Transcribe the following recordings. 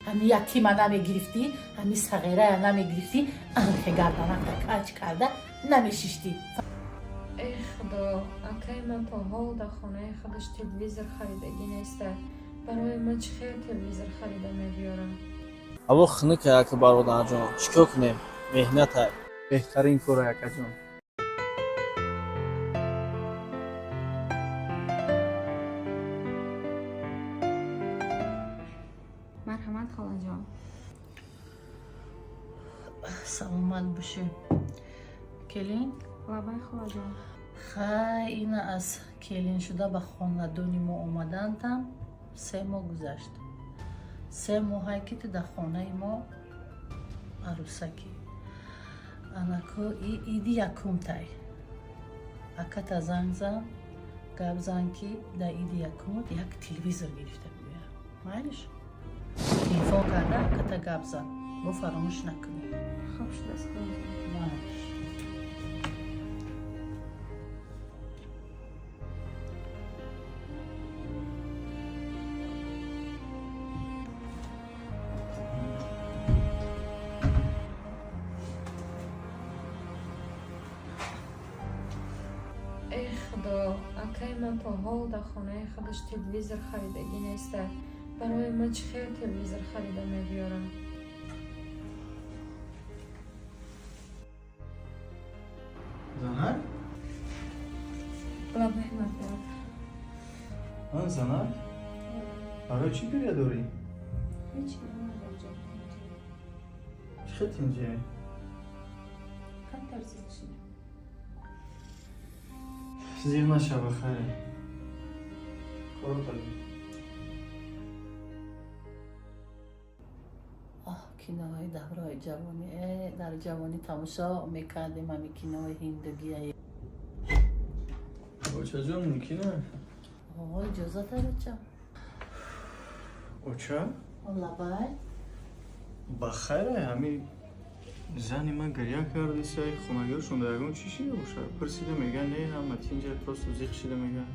Ҳами ятима намегирифтӣ, ҳами сағирая намегирифтӣ, анхе гарданакта каҷ карда намешиштӣ. Эй худо, акаи ман то ҳол дар хонаи худаш телевизор харидагӣ неста. Барои ман чӣ хел телевизор харида мебиёрам? Ҳаво хунука, яка бародарҷон, чӣ кор кунем, меҳнатай. Беҳтарин кора, акаҷон. Марҳамат, холаҷон. Саломат бошӣ, келин. Лабай, холаҷон. Хай, ина аз келин шуда ба хонадони мо омадантам 3 моҳ гузашт. 3 моҳае ки ту дар хонаи мо арӯсакӣ. Анаку иди якумтай, аката занг зан, гап зан, ки дар иди якумат як телевизор гирифта биёя. Майлиш, телефон карда аката гап зан, бо фаромӯш накунӣ. Хуб шудааст, холаҷон. Майлиш. Эй худо, акаи ман то ҳол дар хонаи худаш телевизор харидагӣ неста. Барои ман чӣ хел телевизор харида мебиёрам? Занак? Лабай, мардак. Ан занак? Барои чӣ гиря дорӣ? Ҳеҷ не, мардакҷон. Чӣ хел тинҷӣ? Камтар зиқ шудам. Зиқ нашава, хайр. Коро дорӣ. Оҳ, киноҳои давраи ҷавонӣ, дар ҷавонӣ тамошо мекардем ҳами кинои ҳиндугия. Очаҷон, мумкина? О, иҷозат, бача. Оча? Лабай. Ба хайре, ҳами зани ман гиря кардиса, хонагиҳошон дар ягон чӣ шида бошад? Пурсида, меган, не, ҳама тинҷа, просто зиқ шида меган.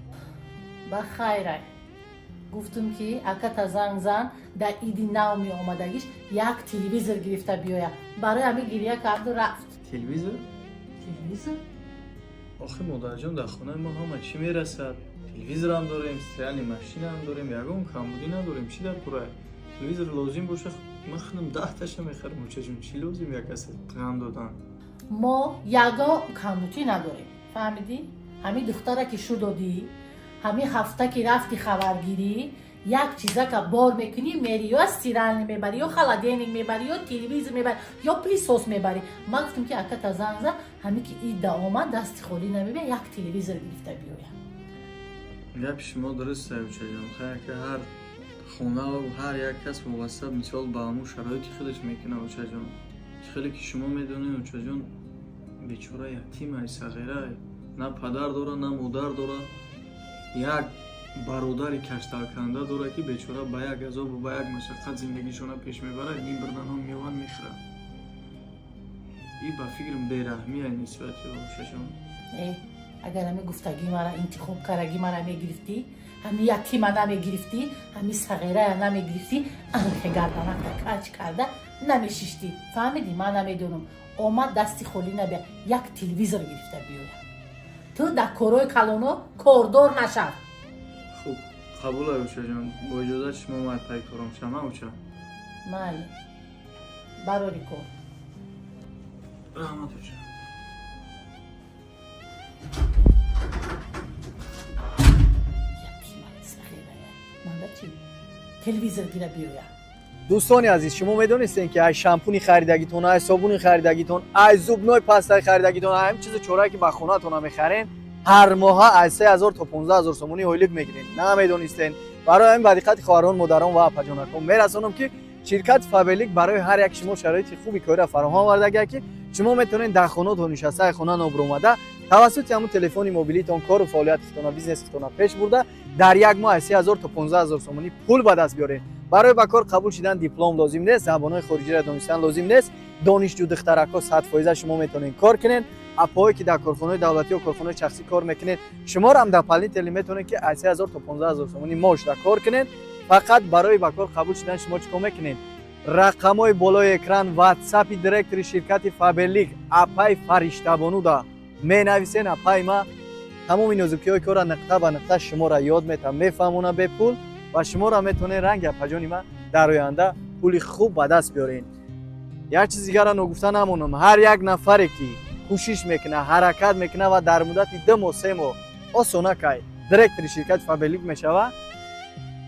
Ба хайрай. Гуфтум, ки аката занг зан, дар иди нав меомадагиш як телевизор гирифта биёя. Барои ҳамин гиря карду рафт. Телевизор? Телевизор. Охи, модарҷон, дар хонаи мо ҳама чӣ мерасад. Телевизорам дорем, стиральный машинаам дорем, ягон камбудӣ надорем. Чӣ дар кора? Телевизор лозим боша, ман худам 10-таша мехарам, очаҷон. Чӣ лозим як каса ғам додан? Мо ягон камбудӣ надорем, фаҳмидӣ? Ҳамин духтара ки шу додӣ, ҳамин ҳафта ки рафти хабаргирӣ, як чизака бор мекунӣ, мери, ё стиральный мебарӣ, ё холодильник мебарӣ, ё телевизор мебарӣ, ё пылесос мебарӣ. Ман гуфтам, ки аката занг зан, ҳамин ки ида омад, дасти холӣ намебия, як телевизор гирифта биёя. Гапи шумо дуруст, очаҷон. Хайр, ки ҳар хонаву ҳар як кас вобаста, мисол, ба ҳамун шароити худаш мекунад, очаҷон. Чӣ хеле ки шумо медонед, очаҷон, бечора ятимай, сағирай, на падар дора, на модар дора, як бародари кашталканда дора, ки бечора ба як азобу ба як машаққат зиндагишона пеш мебарад, мебирданҳо, меованд, мехӯрад. И ба фикрам, бераҳмия нисбати очаҷон. Э, агар ҳами гуфтагӣ мара, интихоб карагӣ мара мегирифтӣ, ҳами ятима намегирифтӣ, ҳами сағирая намегирифтӣ, анхе гарданакта каҷ карда намешиштӣ, фаҳмидӣ? Ман намедонам, омад, дасти холӣ набия, як телевизор гирифта биёя. Ту дар корҳои калоно кордор нашав. Хуб, қабул, очаҷон. Бо иҷозати шумо ман пай кором шама, оча. Майли, барори кор. Раҳмат, оча. Ятима, сағирая манда чӣ телевизор гира биёя? Дӯстони азиз, шумо медонистем, ки ай шампуни харидагитон, ай собуни харидагитон, ай зубной пастаи харидагитон, ай ҳам чизи чорае, ки ба хонатона мехарен, ҳар моҳа аз 3000 то 15 000 сомонӣ ойлик мегирем? Намедонистен? Барои ҳамин ба диққати хоҳарон, модарон ва апаҷонакон мерасонам, ки ширкати Фаберлик барои ҳар як шумо шароити хуби кориро фароҳам овардагия, ки шумо метавонед дар хонатон нишаста, ай хона нобуромада, тавассути ҳамун телефони мобилитон кору фаъолияти худтона, бизнеси худтона пеш бурда, дар як моҳ аз 3000 то 15 000 сомонӣ пул ба даст биёред. Барои ба кор қабул шудан диплом лозим нест, забонҳои хориҷиро донистан лозим нест. Донишҷӯ духтаракҳо, 100% шумо метавонед кор кунед. Апоҳое, ки дар корхонаҳои давлатӣ ё корхонаҳои шахсӣ кор мекунед, шуморо ҳам дополнительно метавонед, ки аз 3000 то 15 000 сомонӣ моҳ шуда кор кунед. Фақат барои ба кор қабул шудан шумо чӣ кор мекунед? Рақамҳои болои экран ватсапи директори ширкати Фаберлик апай Фариштабонуда менависен. Апай ма тамоми нозукиҳои корра нуқта ба нуқта шуморо ёд метам, мефаҳмона бепул ва шуморо метавонед ранги апаҷони ма дар оянда пули хуб ба даст биёред. Як чиз дигарро ногуфта намонам: ҳар як нафаре ки кӯшиш мекунад, ҳаракат мекунад ва дар муддати 2 моҳ, 3 моҳ осона кай директори ширкати Фаберлик мешавад,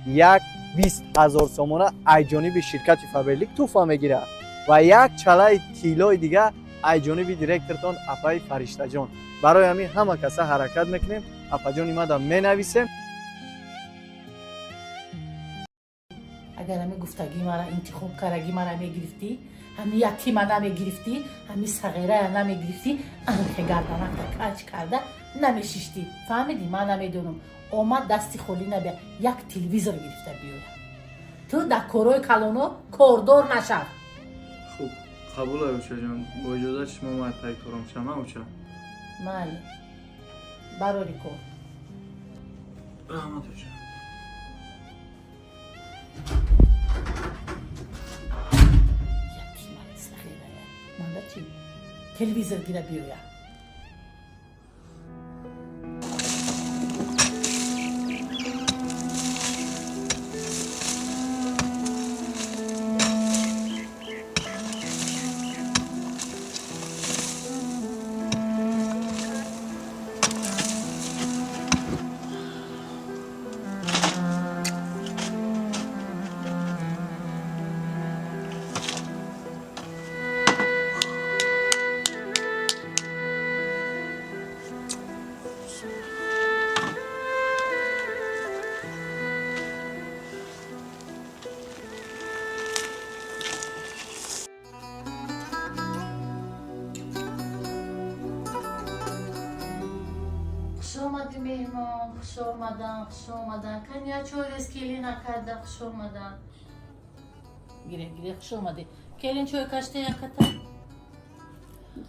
як 20 000 сомона ай ҷониби ширкати Фаберлик тӯҳфа мегирад ва як чалаи тиллои дига ай ҷониби директортон апаи Фариштаҷон. Барои ҳамин ҳама каса ҳаракат мекунем, апаҷони мада менависем. Агар ҳами гуфтагӣ мара, интихоб карагӣ мара мегирифтӣ, ҳами ятима намегирифтӣ, ҳами сағирая намегирифтӣ, анхе гарданакта каҷ карда намешиштӣ. Фаҳмидӣ? Ман намедонам, омад дасти холӣ набия, як телевизор гирифта биёя. Ту дар корҳои калоно кордор нашав. Хуб, қабул, очаҷон. Бо иҷозати шумо ман пайкорам шама, оча. Майли, барори кор. Раҳмат, оча. Ятима, сағирая манда чӣ телевизор гира биёя? Хуш омадӣ, меҳмон, хуш омадан, хуш омадан. Кани чой рез, келин накарда. Хуш омадан. Гире, гире, хуш омадӣ, келин. Чой кашта яката.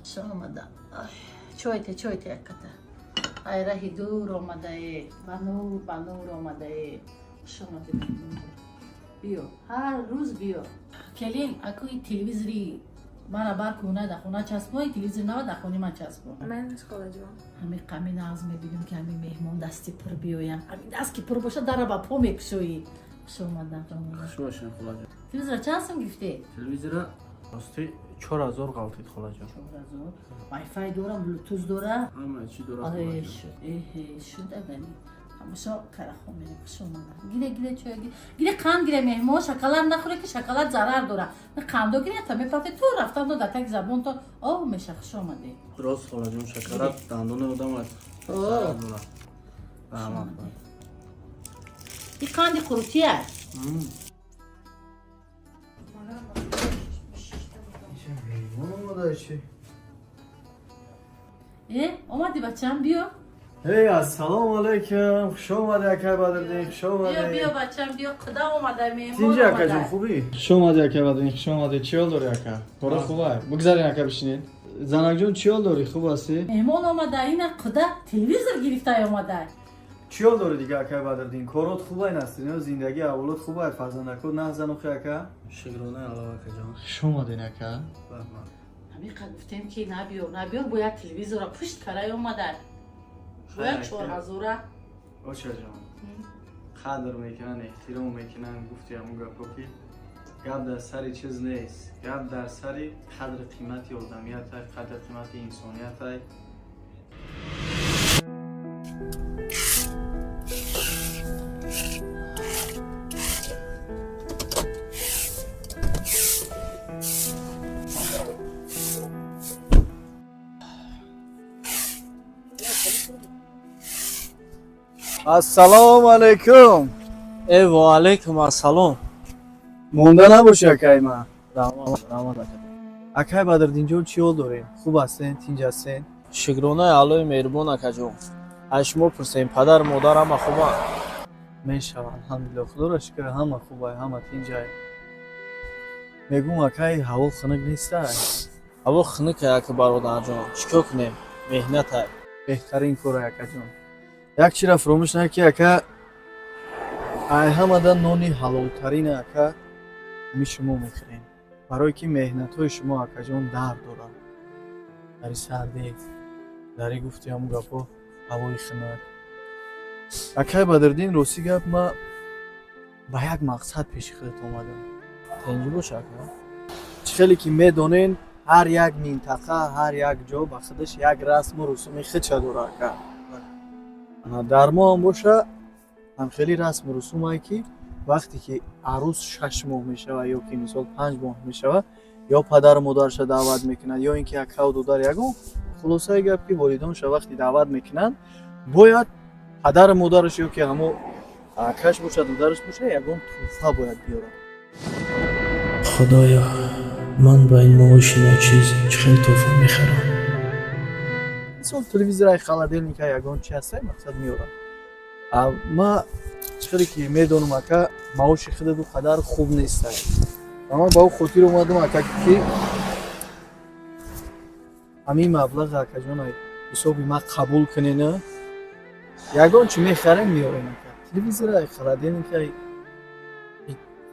Хуш омадан. Чойте, чойте яката. Ай раҳи дур омадае, ба нур, ба нур омадае. Хуш омадӣ, меҳмон. Биё, ҳар рӯз биё. Келин, акӯи телевизори мана бар куна, дар хона часпон. Телевизор нава дар хони ман часпон. Майнаш, холаҷон. Ҳами қами нағз мебинем, ки ҳами меҳмон дасти пур биёянд. Ҳами даст ки пур боша, дара ба по мекушоӣ. Хуш омадан. Хуш бошед, холаҷон. Телевизора чанд сум гирифте? Телевизора рости 4000 ғалтид, холаҷон. 4000. Вайфай дора, блютуз дора? Ҳама чӣ дора. Ое, шуд, эҳе, шуд. Агани ҳамаша карахон мерем. Хуш омадан. Гире, гире, чой гире, гире, қанд гире. Меҳмон шоколад нахӯре, ки шоколад зарар дора. Қандо гире, та мепарте ту рафтан до дар таги забонто об меша. Хуш омадед. Рост, холаҷон, шоколад дандони одам аст, зарар дорад. Раҳмат. И қанди қурутия. Меҳмон омада чи? Э, омадӣ, бачам, биё. Эй, ассалому алайкум, хуш омадӣ, акай Бадриддин, хуш Биё. омадӣ. Биё, бачам, биё, қуда омада, меҳмон Тинҷи, акаҷон. омада. Хубӣ? Хуш омадӣ, акай Бадриддин, хуш омадӣ. Чӣ ҳол дорӣ, ака? Кора хубай? Бигзарен, ака, бишинед. Занакҷон, чӣ ҳол дорӣ, хуб ҳастӣ? Меҳмон омада, ина қуда телевизор гирифта омада. Чӣ ҳол дорӣ дига, акай Бадриддин? Корот хубай, Насрин, зиндагӣ, авлод хубай, фарзандакот нағзанухи, ака? Шукронаи Аллоҳ, акаҷон. Хуш омаден, ака. Раҳмат. Ҳамиқа гуфтем, ки набиёр, набиёр, бояд телевизора пушт карай омада, бояд 4000-а. Очаҷон, қадр мекунанд, эҳтиром мекунанд. Гуфти ҳамун гапо, ки гап дар сари чиз нест, гап дар сари қадри қимати одамиятай, қадри қимати инсониятай. Ассалому алайкум. Э, ва алайкум ассалом. Монда набошӣ, акай ма. Раҳмат, раҳмат, ака. Акай Бадриддинҷон, чӣ ҳол дорем? Хуб ҳастен, тинҷ ҳастен? Шукронаи Аллоҳи меҳрубон, акаҷон. Аз шумо пурсем, падар, модар ҳама хубанд? Мешава, алҳамдулилла, худоро шукр, ҳама хубай, ҳама тинҷай. Мегӯм, акай, ҳаво хунук нестай? Ҳаво хунукай, ака бародарҷон, чӣ кор кунем, меҳнатай. Беҳтарин кора, акаҷон. Як чира фуромӯш накӣ, ака, ай ҳамада нони ҳалолтарин, ака, Ҳами шумо мехӯрем, барое ки меҳнатҳои шумо, акаҷон, дард дорад. Дари сардӣ, дари гуфти ҳамун гапҳо, ҳавои хунак. Акай Бадриддин, рости гап, ма ба як мақсад пеши худат омадам. Тинҷӣ боша, ака. Чӣ хеле ки медонен, ҳар як минтақа, ҳар як ҷо ба худаш як расму русуми худша дора, ака. Ана дар мо ҳам боша ҳамхели расму русумае, ки вақте ки арӯс 6 моҳ мешава ё ки мисол 5 моҳ мешава, ё падару модарша даъват мекунад, ё ин ки акаву додар, ягон, хулосаи гап, ки волидонша вақте даъват мекунанд, бояд падару модараш ё ки ҳамо акаш боша, додараш боша, ягон тӯҳфа бояд биёрад. Худоё, ман ба ин маоши ночиз чӣ хел тӯҳфа мехарам? Мисол, телевизорай, холодильника, ягон чи ҳастай, мақсад, меорад. Ма чӣ хеле ки медонам, ака, маоши худат ӯ қадар хуб нестай ва ман ба ӯ хотир омадам, ака, ки ҳамин маблағ, акаҷон, ҳисоби ма қабул кунена, ягон чи мехарем, меорем, ака. Телевизорай, холодильникай,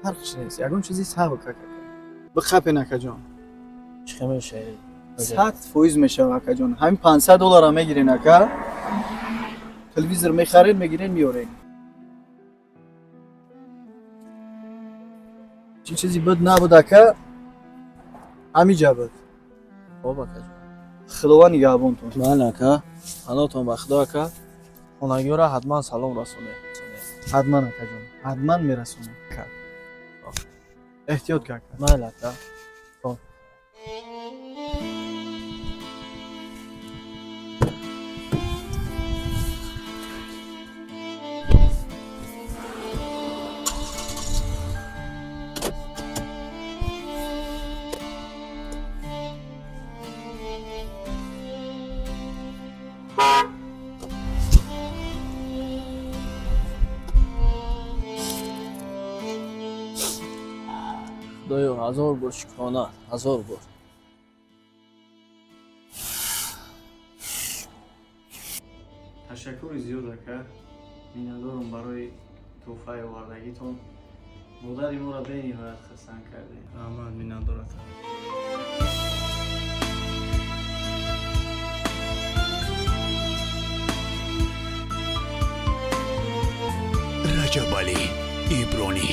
фарқш нест, ягон чизи сабк, ака, биқапен, акаҷон. Чӣ хел мешавад? 100% мешава, акаҷон. Ҳамин 500 доллара мегирен, ака, телевизор мехарен, мегирен, меорен. Чӣ чизи буд, набуд, ака, ҳамиҷа буд. Хоб, акаҷон. Худованд нигаҳбонтон. Майли, ака, паноҳтон ба Худо, ака. Хонагиёра ҳатман салом расонед. Ҳатман, акаҷон, ҳатман мерасонам. Эҳтиёт ка, ака. Майли, ака. Хоб. Худоё, ҳазор бор шукрона, ҳазор бор. Ташаккури зиёд, ака, миннатдорам барои тӯҳфаи овардагитон. Модари моро бениҳоят хурсанд кардем. Раҳмат, миннатдор, ака. Раҷабалӣ Ибронӣ.